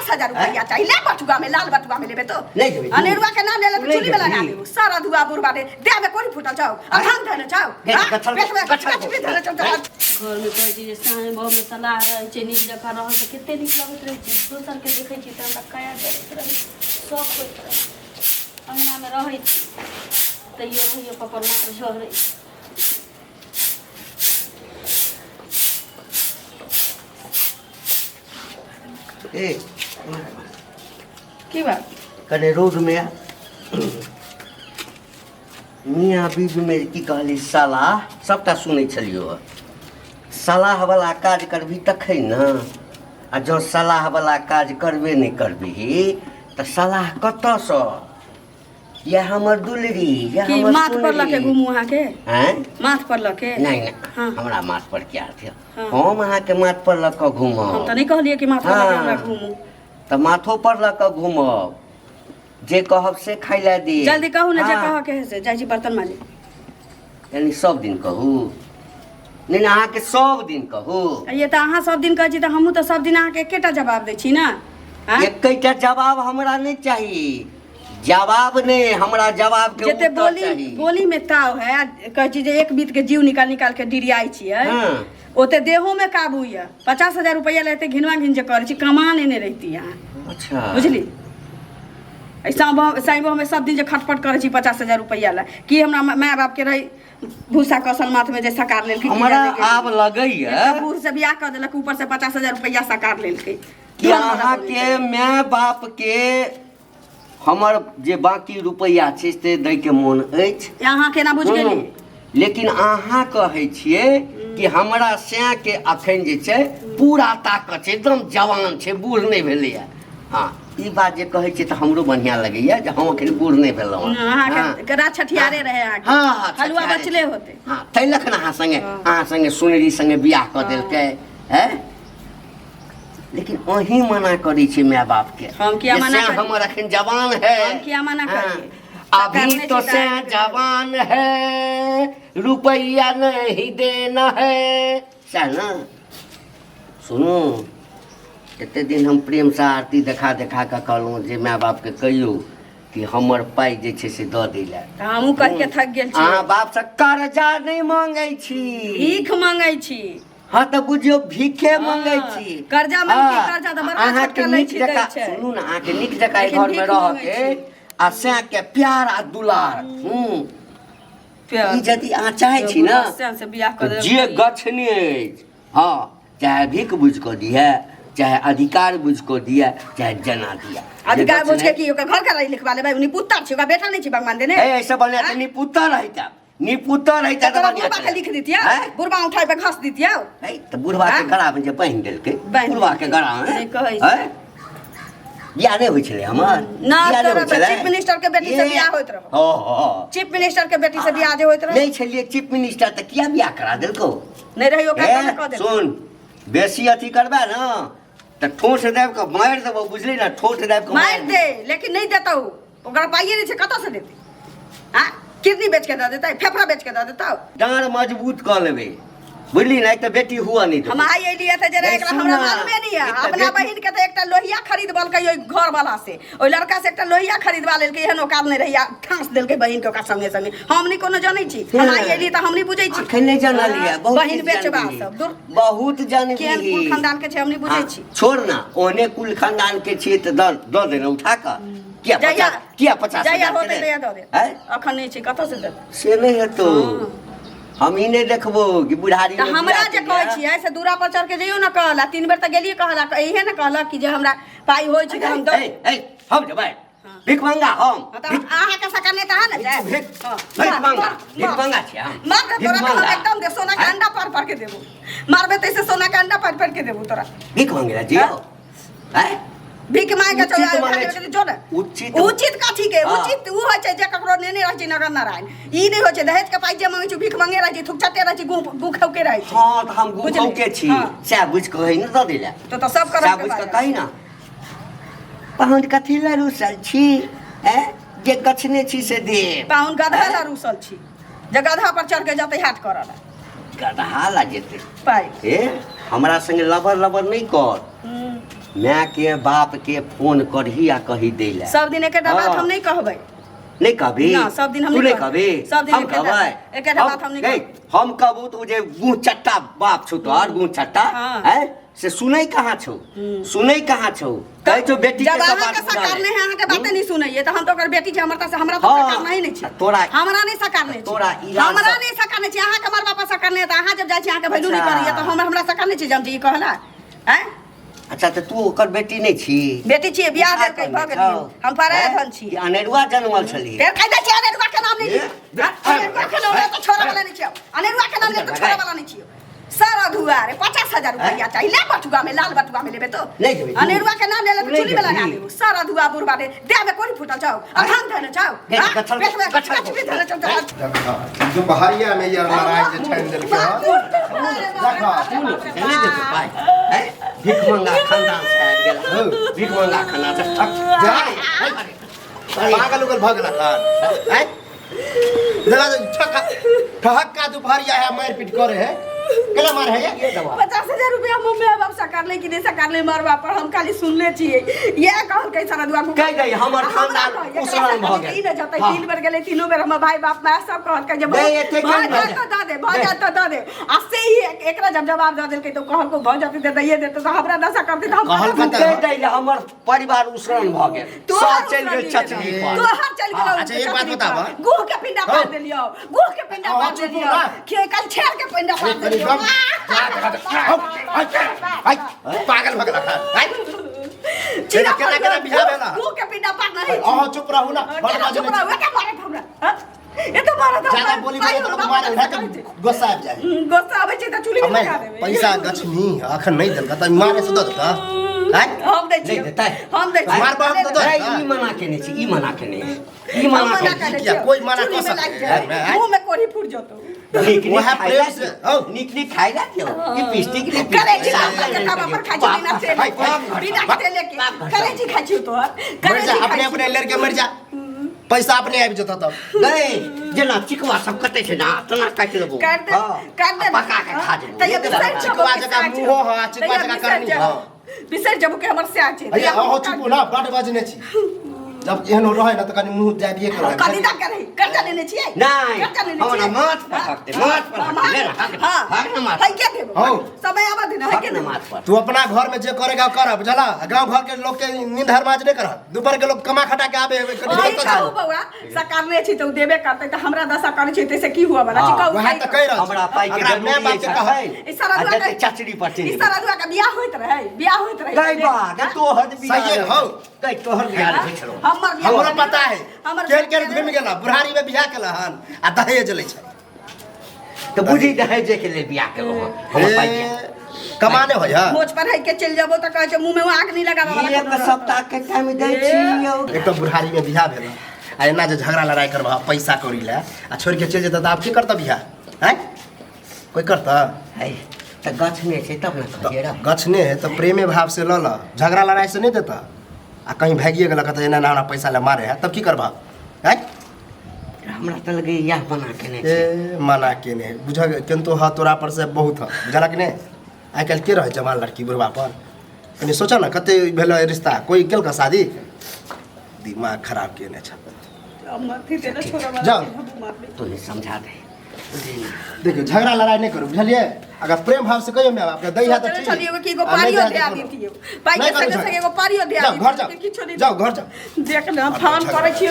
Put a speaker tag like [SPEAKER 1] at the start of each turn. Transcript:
[SPEAKER 1] 50,000 रुपया चाहिए। ले बटुआ में, लाल बटुआ में लेबे तो
[SPEAKER 2] नहीं देबै।
[SPEAKER 1] अनेरुआ के नाम ले ले
[SPEAKER 2] तू नहीं
[SPEAKER 1] चुली में लगा
[SPEAKER 2] देबही।
[SPEAKER 1] देबो। सारा धुआ बुढ़वा दे देह में कोई फूटल जाओ, अघान धने जाओ।
[SPEAKER 2] गे,
[SPEAKER 1] हाँ?
[SPEAKER 2] गछल-
[SPEAKER 1] पेट में
[SPEAKER 2] गछल
[SPEAKER 1] कचरी धने जाओ।
[SPEAKER 2] हैं?
[SPEAKER 3] घरमे कहै छै जे साँझ भावमे सलाह रहै छै, नीक जकाँ रहल तऽ कते नीक लगैत रहै छै। दोसरके देखै छियै तऽ हमरा काया जरैत रहै छै, शौक होइत रहै छै। अङ्गनामे रहै छी तैयो रहैए पप्पा मार झरै छै।
[SPEAKER 2] ए।
[SPEAKER 1] की बात?
[SPEAKER 2] कने रोडमे आ। मियाँ बीबीमे की कहली सलाह सबटा सुनै छलियौ हँ। सलाहवला काज करबही तखन ने, आ जँ सलाहवला काज करबे नहि करबिही तऽ सलाह कतऽसँ? या हमर दुलरी या
[SPEAKER 1] की
[SPEAKER 2] हमर
[SPEAKER 1] माथ पर लके
[SPEAKER 2] सुनरी।
[SPEAKER 1] घुमू अहाँके?
[SPEAKER 2] आँय?
[SPEAKER 1] माथ पर लके?
[SPEAKER 2] नहि नहि।
[SPEAKER 1] हाँ।
[SPEAKER 2] हमरा माथ पर क्या थे?
[SPEAKER 1] हाँ।
[SPEAKER 2] हम अहाँके माथ पर लऽ कऽ घूमब?
[SPEAKER 1] हम तऽ नहि कहलियै कि माथ पर लके हमरा
[SPEAKER 2] हाँ।
[SPEAKER 1] घुमू।
[SPEAKER 2] तऽ माथो पर लऽ कऽ घूमब, जे कहब से खाइ लए दी।
[SPEAKER 1] जल्दी कहू ने जे
[SPEAKER 2] हाँ।
[SPEAKER 1] कहऽ के है से। जाइ छी बर्तन माजे।
[SPEAKER 2] यानी सब दिन कहू? नहि नहि, अहाँके सब दिन कहू?
[SPEAKER 1] ये तऽ अहाँ सब दिन कहै छी तऽ हमहूँ तऽ सब दिन अहाँके एकेटा जवाब दै छी ने, आँय?
[SPEAKER 2] एकेटा जवाब हमरा नहि चाही, जवाब नहि, हमरा जवाब के
[SPEAKER 1] जते
[SPEAKER 2] उत्तर
[SPEAKER 1] बोली
[SPEAKER 2] चाही।
[SPEAKER 1] बोली में ताव है, कहै छी जे एक बीत के जीव निकाल निकाल के डिरियाइ छियै।
[SPEAKER 2] हाँ।
[SPEAKER 1] ओते देहो में काबू यऽ। 50,000 रुपैआ लए एते घिनवा घिन जे करै छी, कमा लेने रहिती अहाँ।
[SPEAKER 2] अच्छा।
[SPEAKER 1] बुझली, साइबो हमे सब दिन जे खटपट करै छी 50,000 रुपैआ लए, की हमरा माय बाप के रही भूसा कसल माथ में जे सकार लेलकै? की
[SPEAKER 2] हमरा
[SPEAKER 1] जाने के
[SPEAKER 2] आब लगैया
[SPEAKER 1] एकटा बूढ़ से बियाह कऽ देलक, ऊपर से 50,000 रुपैआ सकार लेलकै।
[SPEAKER 2] कि अहाँके माय बाप के हमर जे बाकी रुपैआ छै से दैके मोन अछि।
[SPEAKER 1] अहाँ केना बुझि गेली?
[SPEAKER 2] लेकिन अहाँ कहै छियै कि हमरा सैके अखन जे छै पूरा ताकत छै, एकदम जवान छै, बूढ़ नहि भेलैए। हँ, ई बात जे कहै छियै तऽ हमरो बढ़िआँ लगैए जे हम अखन बूढ़ नहि भेलहुँ हँ।
[SPEAKER 1] अहाँके रात छठियारे रहै अहाँके।
[SPEAKER 2] हँ,
[SPEAKER 1] हलुआ
[SPEAKER 2] छठियारे।
[SPEAKER 1] बचले होतै।
[SPEAKER 2] हँ, ताहि लखन अहाँ सङ्गे सुनरी सङ्गे बियाह कऽ देलकै। हैं, लेकिन अहीं मना करै छी माय बाप के?
[SPEAKER 1] हम किया
[SPEAKER 2] जे
[SPEAKER 1] मना
[SPEAKER 2] से
[SPEAKER 1] करी?
[SPEAKER 2] हमर अखन जवान है।
[SPEAKER 1] हम किया मना
[SPEAKER 2] हाँ।
[SPEAKER 1] करियै?
[SPEAKER 2] अभी
[SPEAKER 1] सरकार
[SPEAKER 2] तो
[SPEAKER 1] नहि
[SPEAKER 2] से
[SPEAKER 1] छै।
[SPEAKER 2] जवान है, रुपैया नहीं देना है, सएह ने? सुनू, एते दिन हम प्रेमसँ आरती देखा देखा कऽ कहलहुँ जे माय बापके कहियौ कि हमर पाइ जे छै से दऽ दै लए।
[SPEAKER 1] तऽ हमहूँ कहि के थकि गेल छी।
[SPEAKER 2] अहाँ बापसँ कर्जा नहि मांगै छी।
[SPEAKER 1] भीख मांगै छी।
[SPEAKER 2] हँ, तऽ बुझियौ भीखे मंगै छी।
[SPEAKER 1] कर्जा मांगै छी, कर्जा तऽ बड़का
[SPEAKER 2] अहाँके
[SPEAKER 1] छोटका लै
[SPEAKER 2] नीक
[SPEAKER 1] छी, दै
[SPEAKER 2] जकाँ
[SPEAKER 1] छै।
[SPEAKER 2] सुनू ने, अहाँके नीक जकाँ एहि
[SPEAKER 1] लेकिन
[SPEAKER 2] घरमे
[SPEAKER 1] भीख
[SPEAKER 2] रहऽ
[SPEAKER 1] मांगै
[SPEAKER 2] के
[SPEAKER 1] छी।
[SPEAKER 2] आ सएह प्यार आ दुलार
[SPEAKER 1] प्यार।
[SPEAKER 2] ई यदि अहाँ चाहै छी ने
[SPEAKER 1] सएह से बियाह कऽ
[SPEAKER 2] तऽ जे गछने अछि, हँ, चाहे भीख बुझि कऽ दिहे, चाहे अधिकार बुझि कऽ दिए, चाहे जना दिए।
[SPEAKER 1] अधिकार बुझ के की ओकर घर का लिखवा लेबै? निपुत्तर छै, ओकरा बेटा नहि छै भगवान देने।
[SPEAKER 2] ए, ऐसे बढ़िया तऽ निपुत्तर रहिता, निपुत्तर रहिता तऽ
[SPEAKER 1] तोरा
[SPEAKER 2] बढ़िया
[SPEAKER 1] बुढ़बा के
[SPEAKER 2] छलै।
[SPEAKER 1] लिख दितियौ?
[SPEAKER 2] आँय?
[SPEAKER 1] बुढ़बा उठाइ पे घस दितियौ?
[SPEAKER 2] नहीं तऽ बुढ़वा के
[SPEAKER 1] आँय?
[SPEAKER 2] गला में जे बान्हि देलकै।
[SPEAKER 1] बान्हि
[SPEAKER 2] बुढ़वा के
[SPEAKER 1] देलकै।
[SPEAKER 2] गला में
[SPEAKER 1] नहि कहै छै।
[SPEAKER 2] आँय? बियाह नहि होइ छलै हमर?
[SPEAKER 1] ना,
[SPEAKER 2] बियाह नहि
[SPEAKER 1] तोरा
[SPEAKER 2] होइ
[SPEAKER 1] तऽ
[SPEAKER 2] छलै?
[SPEAKER 1] चीफ मिनिस्टर के बेटी से
[SPEAKER 2] ए,
[SPEAKER 1] बियाह होइत रहौ।
[SPEAKER 2] हँ हँ।
[SPEAKER 1] चीफ मिनिस्टर के बेटी से बियाह जे होइत रहौ।
[SPEAKER 2] नहि छलियै चीफ मिनिस्टर तऽ किया बियाह करा देलकौ?
[SPEAKER 1] नहि रही ओकरा
[SPEAKER 2] ए,
[SPEAKER 1] तब ने कऽ देलकै।
[SPEAKER 2] सुन, बेसी अथी करबै ने तऽ ठोस दाबि कऽ मारि देबौ, बुझली ने? ठोस दाबि कऽ
[SPEAKER 1] मारि दे, लेकिन नहि देतौ। ओकरा पाइए नहि छै, कतऽ से देतै? आ किडनी बेच के दऽ देतै, फेफड़ा बेच के दऽ देतौ।
[SPEAKER 2] डाँड़ मजबूत कऽ लेबै, बुझली ने? तऽ बेटी हुआ नहि देबै।
[SPEAKER 1] हम आइ एलियै तऽ जरा
[SPEAKER 2] नहीं,
[SPEAKER 1] एकरा
[SPEAKER 2] सुन
[SPEAKER 1] हमरा
[SPEAKER 2] ना।
[SPEAKER 1] मालूमे नहि है।
[SPEAKER 2] एकटा
[SPEAKER 1] अपना
[SPEAKER 2] बेटी-
[SPEAKER 1] बहिन के तऽ एकटा लोहिया खरीदबलकै ओहि घर वाला से, ओहि लड़का से एकटा लोहिया खरीदवा लेलकै। एहन औकात नहि रही, ठाँस देलकै बहिन के ओकरा संगे संगे। हम नहि कोनो जनै छी, हम आइ एलियै तऽ हम नहि बुझै छी।
[SPEAKER 2] अखन नहि जानलियै बहुत
[SPEAKER 1] बहिन
[SPEAKER 2] किछु
[SPEAKER 1] बेचबा
[SPEAKER 2] जानबिही।
[SPEAKER 1] सब दूर
[SPEAKER 2] बहुत जानबिही।
[SPEAKER 1] केहन कुल खानदान के छै, हम नहि बुझै
[SPEAKER 2] हाँ,
[SPEAKER 1] छी।
[SPEAKER 2] छोड़ ना, ओहने कुल खानदान के छियै तऽ दऽ दऽ दे ने उठा कऽ। किया
[SPEAKER 1] जहिया
[SPEAKER 2] 50, किया 50
[SPEAKER 1] जहिया
[SPEAKER 2] हजार के
[SPEAKER 1] होतै
[SPEAKER 2] दे?
[SPEAKER 1] तहिया दऽ दे।
[SPEAKER 2] आँय?
[SPEAKER 1] अखन नहि छै, कतऽ से देतै?
[SPEAKER 2] से नहि हेतौ। हम ई नहि देखबो कि बुढ़ारी
[SPEAKER 1] तऽ
[SPEAKER 2] में
[SPEAKER 1] हमरा
[SPEAKER 2] बियाह
[SPEAKER 1] जे
[SPEAKER 2] केलियै।
[SPEAKER 1] कहै छियै से दूरा पर चढ़ के जइयौ ने कहला। तीन बेर तऽ गेलियै कहला, इहे ने कहलक कि जे हमरा पाइ होइ छै तऽ हम दऽ
[SPEAKER 2] ए, ए, हम जेबै भीख मंगा हम?
[SPEAKER 1] हँ, तऽ अहाँके सका नहि तऽ अहाँ ने जायब।
[SPEAKER 2] भीख
[SPEAKER 1] हँ,
[SPEAKER 2] भीख
[SPEAKER 1] मार,
[SPEAKER 2] मंगा
[SPEAKER 1] मार,
[SPEAKER 2] भीख
[SPEAKER 1] मार।
[SPEAKER 2] मंगा छियै हम?
[SPEAKER 1] मार दे
[SPEAKER 2] भीख
[SPEAKER 1] तोरा तऽ हम
[SPEAKER 2] मंगा।
[SPEAKER 1] एकदम दे सोना के
[SPEAKER 2] आँय?
[SPEAKER 1] अंडा पार पार के देबो। मारबे तैसे सोना के अंडा पार पार के देबो तोरा।
[SPEAKER 2] भीख मंगे ला जियो? आँय?
[SPEAKER 1] भीख मांगे के
[SPEAKER 2] उचित
[SPEAKER 1] चल
[SPEAKER 2] मांगे
[SPEAKER 1] के जो ने।
[SPEAKER 2] उचित।
[SPEAKER 1] उचित कथी के?
[SPEAKER 2] हाँ।
[SPEAKER 1] उचित उ होइ छै जे ककरो नेने रहै छै नगर नारायण। ई नहि होइ छै दहेज के पाइ जे मांगे छै, भीख मांगे रहै छै, थुकचटे रहै छै, गु गु खौके रहै छै।
[SPEAKER 2] हँ, तऽ हम
[SPEAKER 1] बुझली?
[SPEAKER 2] गुखौके छी।
[SPEAKER 1] हाँ।
[SPEAKER 2] सएह बुझि कऽ कही ने दऽ दै लए।
[SPEAKER 1] तो सब करम
[SPEAKER 2] सएह
[SPEAKER 1] के
[SPEAKER 2] बुझि कऽ
[SPEAKER 1] बाजल।
[SPEAKER 2] कही ने, पाहुन कथी लए रूसल छी? ऐं, जे गछने छी से देब।
[SPEAKER 1] पाहुन गधा ला रूसल छी जे गधा पर चढ़ के जतै हाट करऽ ला।
[SPEAKER 2] गधा ला जेतै
[SPEAKER 1] पाइ
[SPEAKER 2] हे, हमरा संगे लबर लबर नहि कर।
[SPEAKER 1] हम्म।
[SPEAKER 2] माय के बाप के फोन करही आ कही दै लए।
[SPEAKER 1] सब दिन एकेटा बात हम नहि कहबै।
[SPEAKER 2] नहीं कहबी?
[SPEAKER 1] ना, सब दिन हम
[SPEAKER 2] तू
[SPEAKER 1] नहीं
[SPEAKER 2] नहीं
[SPEAKER 1] कहबै।
[SPEAKER 2] कहबी?
[SPEAKER 1] सब दिन
[SPEAKER 2] हम
[SPEAKER 1] एकेटा-
[SPEAKER 2] कहबै।
[SPEAKER 1] एकेटा बात हम नहीं कहबै।
[SPEAKER 2] हम कहबू तो जे मुँह चट्टा बाप छौ तोहर, मुँह चट्टा
[SPEAKER 1] हाँ।
[SPEAKER 2] है से सुनै कहाँ छौ, सुनै कहाँ छौ? कहै छौ बेटी के
[SPEAKER 1] जब
[SPEAKER 2] सब
[SPEAKER 1] अहाँके
[SPEAKER 2] बात बुझा
[SPEAKER 1] सकार
[SPEAKER 2] ले।
[SPEAKER 1] नहि है, अहाँके बाते नहीं सुनैये, तऽ हम तऽ ओकर बेटी छी, हमर तऽ हमरा तऽ
[SPEAKER 2] हाँ।
[SPEAKER 1] सकार नहीं नहि छै।
[SPEAKER 2] तोरा-
[SPEAKER 1] हमरा नहि सकार नहि छै।
[SPEAKER 2] तोरा इलाज
[SPEAKER 1] हमरा
[SPEAKER 2] सब-
[SPEAKER 1] नहि सकार नहि छै। अहाँके हमर बापा सकार नहि है, तऽ अहाँ जब जाइ छी अहाँके वैल्यू नहि
[SPEAKER 2] अच्छा।
[SPEAKER 1] करैये, तऽ हमरा सकार नहि छै जे हम जे ई कहला आँय?
[SPEAKER 2] अच्छा तऽ तू ओकर बेटी नहि छी?
[SPEAKER 1] बेटी छियै, बियाह देलकै, भऽ गेलियै। हम पराया धन छी।
[SPEAKER 2] ई अनेरुआ जनमल छली।
[SPEAKER 1] फेर कहि दै छियै अनेरुआ के नाम नहि
[SPEAKER 2] ए,
[SPEAKER 1] लिअ। अनेरुआ के नाम ले तऽ छोड़ऽ वाला नहि छियौ। अनेरुआ के नाम ले तऽ छोड़ऽ वाला नहि छियौ। सर अधुआ रे 50,000 रुपया चाही, ले बटुआ में, लाल बटुआ में लेबे तो।
[SPEAKER 2] नहीं देबै।
[SPEAKER 1] अनेरुआ के नाम ले ले
[SPEAKER 2] तू
[SPEAKER 1] तऽ
[SPEAKER 2] नहीं
[SPEAKER 1] चुल्ही में लगा
[SPEAKER 2] देबही।
[SPEAKER 1] देबू। सर अधुआ बुढ़वा दे देह में कोड़ी फूटल छौ, अधान धने छौ,
[SPEAKER 2] देख,
[SPEAKER 1] हाँ?
[SPEAKER 2] गछल-
[SPEAKER 1] पेट में
[SPEAKER 2] गछल
[SPEAKER 1] गछ भी धने छौ,
[SPEAKER 4] देखा दुपहरिया में यार लड़ाई जे ठानि देलकै हँ। देखा
[SPEAKER 2] नहीं देतो पाइ हैं? भिखमंगा खानदान से आबि गेल
[SPEAKER 4] हौ।
[SPEAKER 2] भिखमंगा खानदान से ठक
[SPEAKER 4] जा
[SPEAKER 2] अरे,
[SPEAKER 4] पागल उगल भऽ गेला हन आँय? देखा तो ठक्का ठहक्का दुपहरिया है मारि पीट करे है केना मारे है
[SPEAKER 2] ये दवा
[SPEAKER 1] 50,000 रुपया मम्मी बाप सकार ले कि नहीं सकार ले मरबा पर हम खाली सुनले छियै। इएह कहलकै सरदुआ को।
[SPEAKER 2] कहि दही, हमर खानदान उसरन भऽ गेल।
[SPEAKER 1] ई न जतै
[SPEAKER 2] हाँ।
[SPEAKER 1] 3 बेर गेलै, तीनों बेर हमर भाई बाप माय सब कहलकै जे
[SPEAKER 2] नहीं, एते
[SPEAKER 1] भऽ
[SPEAKER 2] केना
[SPEAKER 1] जात
[SPEAKER 2] भऽ
[SPEAKER 1] तऽ दऽ दे, भऽ
[SPEAKER 2] नहीं।
[SPEAKER 1] जात तऽ दऽ दे। आ से ही एकरा जब जवाब दऽ देलकै तऽ कहलकै भऽ जतै तऽ दैये देतै, तऽ हमरा दशा करतै तऽ हम
[SPEAKER 4] कहलकै
[SPEAKER 2] तू कहि दही जे हमर परिवार उसरन भऽ गेल,
[SPEAKER 1] तोहर
[SPEAKER 2] सब चलि गेल
[SPEAKER 1] उसरन
[SPEAKER 2] चचरी
[SPEAKER 1] गेल।
[SPEAKER 2] पर।
[SPEAKER 1] तोहर चलि गेलौ
[SPEAKER 4] अच्छा, एक बात
[SPEAKER 1] चचरी
[SPEAKER 4] बताबऽ।
[SPEAKER 1] पर। गुह के पिंडा
[SPEAKER 4] हौ।
[SPEAKER 1] पार देलियौ, गुह के पिंडा
[SPEAKER 4] अहाँ
[SPEAKER 1] पार
[SPEAKER 4] चुप
[SPEAKER 1] देलियौ।
[SPEAKER 4] ना।
[SPEAKER 1] के कल छेड़ के पिंडा पार
[SPEAKER 4] कनि
[SPEAKER 1] देलियौ।
[SPEAKER 4] गम पागल भऽ गेला हन आँय?
[SPEAKER 1] चीरा
[SPEAKER 4] केना
[SPEAKER 1] पर
[SPEAKER 4] केना बियाह भेला?
[SPEAKER 1] गुह के पिंडा पार नहीं।
[SPEAKER 4] अहाँ चुप रहू ना, बड़
[SPEAKER 1] केना
[SPEAKER 4] बाजै
[SPEAKER 1] चुप
[SPEAKER 4] नहि
[SPEAKER 1] रहू? एते मारत हमरा, हाँ? एते मारत हमरा।
[SPEAKER 4] ज्यादा बोली
[SPEAKER 1] पाइ
[SPEAKER 4] बोले तऽ
[SPEAKER 1] बाप
[SPEAKER 4] मारे
[SPEAKER 1] दशा
[SPEAKER 4] तऽ
[SPEAKER 1] करै छै।
[SPEAKER 4] गुस्सा आबि जाइ।
[SPEAKER 1] गुस्सा आबै छै तऽ चुल्ही में
[SPEAKER 4] हमे
[SPEAKER 1] लगा देबै।
[SPEAKER 4] पैसा गछनी अखन नहि देलका तऽ मारे से दऽ देता आँय?
[SPEAKER 1] हम दै छियै।
[SPEAKER 2] नहि देतै।
[SPEAKER 1] हम दै छियै।
[SPEAKER 4] मार बाप तऽ दऽ
[SPEAKER 2] नहीं,
[SPEAKER 4] देता।
[SPEAKER 2] ई मना केने छी, ई मना केने छी, ई
[SPEAKER 1] हम
[SPEAKER 2] मना
[SPEAKER 1] मना
[SPEAKER 2] केने
[SPEAKER 1] करै
[SPEAKER 4] किया?
[SPEAKER 1] छियौ।
[SPEAKER 4] कोइ मना
[SPEAKER 1] चुल्ही
[SPEAKER 4] कऽ
[SPEAKER 1] में लागि
[SPEAKER 4] सकै
[SPEAKER 1] जाइ।
[SPEAKER 4] है?
[SPEAKER 1] मुँह में कोढ़ी फूट जतौ।
[SPEAKER 2] नीक नीक
[SPEAKER 4] वएह
[SPEAKER 2] खाइ
[SPEAKER 4] प्रेम
[SPEAKER 2] ला
[SPEAKER 4] से,
[SPEAKER 2] दियौ।
[SPEAKER 4] हौ।
[SPEAKER 2] नीक नीक खाइ ला दियौ। ई पिस्टिक नहि
[SPEAKER 1] करै छी
[SPEAKER 2] पिस्टिक।
[SPEAKER 1] बाप के खाबा पर खाइ छी बिना तेल
[SPEAKER 4] भाइ,
[SPEAKER 1] के।
[SPEAKER 4] भाइ,
[SPEAKER 1] बिना तेल के। करै छी खाइ छी तोहर।
[SPEAKER 4] मरि
[SPEAKER 1] करै
[SPEAKER 4] जा
[SPEAKER 1] छी
[SPEAKER 4] अपने
[SPEAKER 1] खाइ
[SPEAKER 4] अपने
[SPEAKER 1] छी।
[SPEAKER 4] लड़के मरि जा, पैसा अपने आबि जेतौ तब।
[SPEAKER 2] नहीं, जेना चिकवा सब कटै छै ना, तेना काटि लेबो।
[SPEAKER 1] काटि दे,
[SPEAKER 2] हाँ।
[SPEAKER 1] काटि दे।
[SPEAKER 2] आ पका के खा जेबो।
[SPEAKER 1] तैयो बिसरि जेबो
[SPEAKER 4] चिकवा
[SPEAKER 1] कि
[SPEAKER 4] जकाँ
[SPEAKER 1] सएह छै।
[SPEAKER 4] मुँहो हँ, चिकवा
[SPEAKER 1] तैयो
[SPEAKER 4] जकाँ
[SPEAKER 1] बिसरि
[SPEAKER 4] करनी
[SPEAKER 1] जेबो।
[SPEAKER 4] हँ।
[SPEAKER 1] बिसरि जेबो कि हमर सएह छै।
[SPEAKER 4] अरे अहाँ चुप ना, बड बजने छी। जब एहन रहै ना तऽ कनि मुँह जाबिये के रहै।
[SPEAKER 1] कथी तक करै? कर्जा लेने छियै?
[SPEAKER 2] नहीं,
[SPEAKER 1] कर्जा लेने
[SPEAKER 2] हमरा
[SPEAKER 1] छियै?
[SPEAKER 2] माथ पर हक दे, माथ पर हक दे, ले ना, हक दे,
[SPEAKER 1] हाँ।
[SPEAKER 2] हक ना माथ।
[SPEAKER 1] है के देबो?
[SPEAKER 4] हौ।
[SPEAKER 1] समय आबऽ दे ना, है
[SPEAKER 2] हक
[SPEAKER 1] के
[SPEAKER 2] ना
[SPEAKER 1] देबो?
[SPEAKER 2] माथ पर।
[SPEAKER 4] तू अपना घर में जे करेगा कर, बुझला? गांव घर के लोग के नींद हरमाज नहीं कर। दोपहर के लोग कमा खटा के आबे हेबे, कनि
[SPEAKER 1] ओही
[SPEAKER 4] देखऽ
[SPEAKER 1] कहू
[SPEAKER 4] जाओ।
[SPEAKER 1] बौआ, सरकार नहि छी तऽ ओ देबे करतै तऽ हमरा दशा करै छै ताहिसँ की हुअ वाला छै?
[SPEAKER 2] हाँ,
[SPEAKER 1] कहू,
[SPEAKER 4] वएह
[SPEAKER 1] सही
[SPEAKER 4] तऽ कहि रहल छी।
[SPEAKER 2] हमरा पाइ के
[SPEAKER 4] हमरा
[SPEAKER 2] जरूरी
[SPEAKER 4] माय बाप के
[SPEAKER 2] अछि,
[SPEAKER 4] कहै।
[SPEAKER 2] छै।
[SPEAKER 1] ई सारा
[SPEAKER 2] आ
[SPEAKER 1] दुआ
[SPEAKER 2] जते
[SPEAKER 1] के-
[SPEAKER 2] चचरी पर चलि
[SPEAKER 1] ई
[SPEAKER 2] जेबै।
[SPEAKER 1] सारा दुआ के बियाह होइत रहै, बियाह होइत रहै।
[SPEAKER 2] गई बा, गे तोहर बियाह
[SPEAKER 4] सही है,
[SPEAKER 2] रहै।
[SPEAKER 4] हौ।
[SPEAKER 2] गई तोहर बियाह रहै छलौ।
[SPEAKER 1] हमर बियाह
[SPEAKER 4] हमरो पता है,
[SPEAKER 1] हमर
[SPEAKER 4] केहन केहन
[SPEAKER 1] बियाह
[SPEAKER 4] घुमि गेला, बुढ़ारी में बियाह केला हन आ दहेज लै छै।
[SPEAKER 2] तऽ बुझी दहेजे के लेल बियाह केलहुँ हन। हमर पाइ दिअ।
[SPEAKER 4] ए, कमाने होइ है।
[SPEAKER 1] मोच पर है के चलि जेबो तऽ कहै छै मुँह में आग नहि लगाबऽ वाला
[SPEAKER 2] एक
[SPEAKER 1] कोनो रहतौ।
[SPEAKER 2] सप्ताह के टाइम दै छी यौ।
[SPEAKER 4] एक तऽ बुढ़ारी में बियाह भेल आ एना जे झगड़ा लड़ाई करबह पैसा कौड़ी लए आ छोड़ि के चलि जेतऽ तऽ आब के करतऽ बियाह? आँय, कोइ करतऽ?
[SPEAKER 2] है तऽ गछने छै तब ने कहलियै रह।
[SPEAKER 4] गछने है तऽ प्रेमे भाव से लऽ लऽ, झगड़ा लड़ाई से नहि देतऽ। आ कहीं भागिए गेलक तऽ एना एना हमरा पैसा लए मारे है, तब की करबह? आँय?
[SPEAKER 2] हमरा तऽ लगैए इएह मना केने छै।
[SPEAKER 4] ए मना केने है, बुझ किन्तु ह तोरा पर से बहुत ह, बुझलक नहि? आइ काल्हि के रहै जवान लड़की बुढ़बा पर? कनि सोचऽ ने कते भेलै रिश्ता, कोइ केलक शादी? दिमाग खराब केने छ। जाओ।
[SPEAKER 2] तू नहीं समझा दे।
[SPEAKER 4] देखियौ झगड़ा लड़ाई नहि करू, बुझलियै? अगर प्रेम भाव से कहियौ माय बाप के दै है तऽ
[SPEAKER 1] सोचने
[SPEAKER 4] ठीक।
[SPEAKER 1] छलियै कि एगो
[SPEAKER 4] आ नहि
[SPEAKER 1] पारियो
[SPEAKER 4] दै है
[SPEAKER 1] दिया
[SPEAKER 4] तऽ कोनो।
[SPEAKER 1] दितियै। पाइ के
[SPEAKER 4] नहि करू
[SPEAKER 1] संगे
[SPEAKER 4] झगड़ा।
[SPEAKER 1] संगे एगो पारियो दिया
[SPEAKER 4] जाओ घर
[SPEAKER 1] दितियै,
[SPEAKER 4] जाओ,
[SPEAKER 1] किछो नहि।
[SPEAKER 4] जाओ घर जाओ।
[SPEAKER 1] देख ले, हम फोन करै छियै।